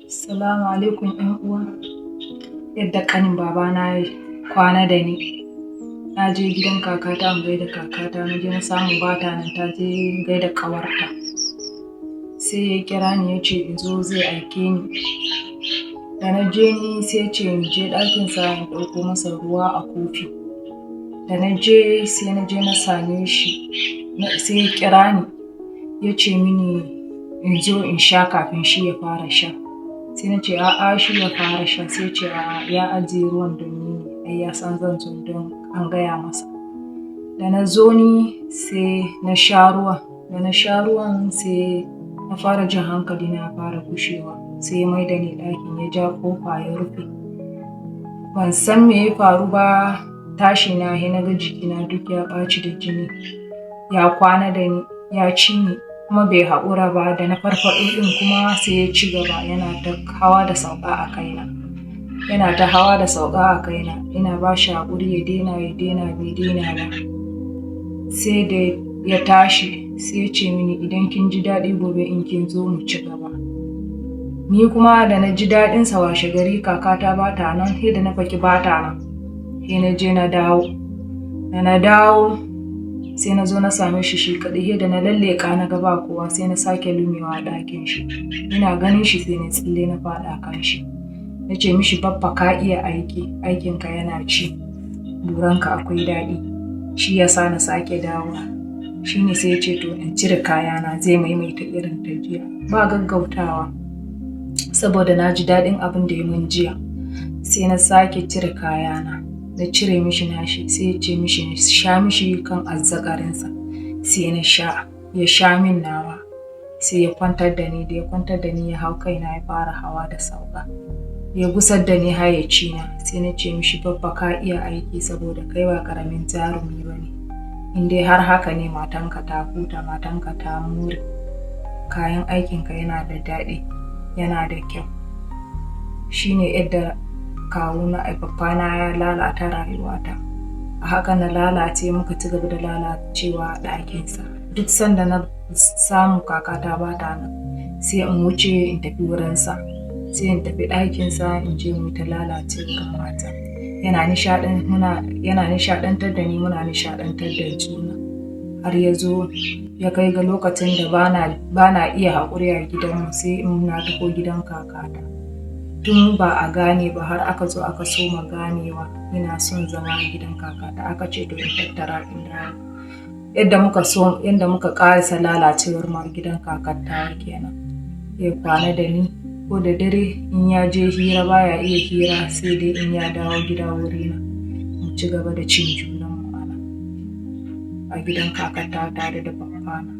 Salamu alaikum ‘yan uwa. Yadda ƙanin babana ya kwana da ni. Na je gidan kakata in gaida kakata, na je na samu bata nan, ta je gaida ƙawarta. Sai ya kira ni ya ce in zo, zai aike ni. Da na je ni, sai ya ce in je ɗakinsa in ɗauko masa ruwa a kofi. Da na je, sai na je na same shi, sai ya kira ni ya ce mini in zo in sha kafin shi ya fara sha. Sai na ce a'a, shi ya fara sha. Sai ya ce a'a, ya ajiye ruwan don ni ne, ai ya san zan zo don an gaya masa. Da na zo ni, sai na sha ruwan. Da na sha ruwan, sai na fara jin hankali na ya fara gushewa. Sai ya maida ni ɗakin, ya ja ƙofa ya rufe. Ban san me ya faru ba, tashi na sai na ga jikina duk ya ɓaci da jini. Ya kwana da ni, ya ci ni kuma bai haƙura ba. Da na farfaɗo ɗin kuma, sai ya ci gaba yana ta hawa da sauka a kaina. Yana ta hawa da sauka a kaina. Ina ba shi haƙuri ya daina, ya daina, bai daina ba. Sai da ya tashi, sai ya ce mini, "Idan kin ji daɗi, gobe in kin zo mu ci gaba." Ni kuma da na ji daɗinsa, washe gari kakata ba ta nan, sai da na faki ba ta nan. Sai na je na dawo. Da na dawo, sai na zo na same shi shi kaɗai. Sai da na lalleƙa na ga ba kowa, sai na sake lumewa a ɗakin shi. Ina ganin shi, sai na tsalle na faɗa kan shi. Na ce mishi, "Baffa, ka iya aiki, aikinka yana ci, buranka akwai daɗi. Shi ya sa na sake dawowa." Shi ne sai ya ce to in cire kayana, zai maimaita irin ta jiya. Ba gaggautawa, saboda na ji daɗin abin da ya mun jiya. Sai na sake cire kayana. Na cire mishi nashi, sai ya ce mishi na sha mishi kan azzakarinsa. Sai na sha, ya sha min nawa. Sai ya kwantar da ni. Da ya kwantar da ni, ya hau kaina ya fara hawa da sauka. Ya gusar da ni hayyacina. Sai na ce mishi, "Babba, ka iya aiki, saboda kai ba karamin jarumi ba ne. In dai har haka ne, matanka ta huta, matanka ta more. Kayan aikinka yana da daɗi, yana da kyau." Shine yadda kawuna, baffana ya lalata rayuwata. A haka na lalace, muka ci gaba da lalacewa a ɗakinsa. Duk sanda na samu kakata ba ta nan, sai in wuce in tafi wurinsa, sai in tafi ɗakinsa, in je mu ta lalace wurin mata. Yana nishaɗantar da ni, muna nishaɗantar da juna. Har ya zo ya kai ga lokacin da bana iya haƙuri a gidanmu, sai in na taho gidan kakata. Tun ba a gane ba, har aka zo aka soma ganewa ina son zama a gidan kakata, aka ce to in tattara in dawo. Yadda muka ƙarasa lalacewar mu a gidan kakar tawa kenan. Ya kwana da ni ko da dare in ya je hira, baya iya hira, sai dai in ya dawo gida wurina. Mu ci gaba da cin junan mu a nan a gidan kakar tawa tare da baffana.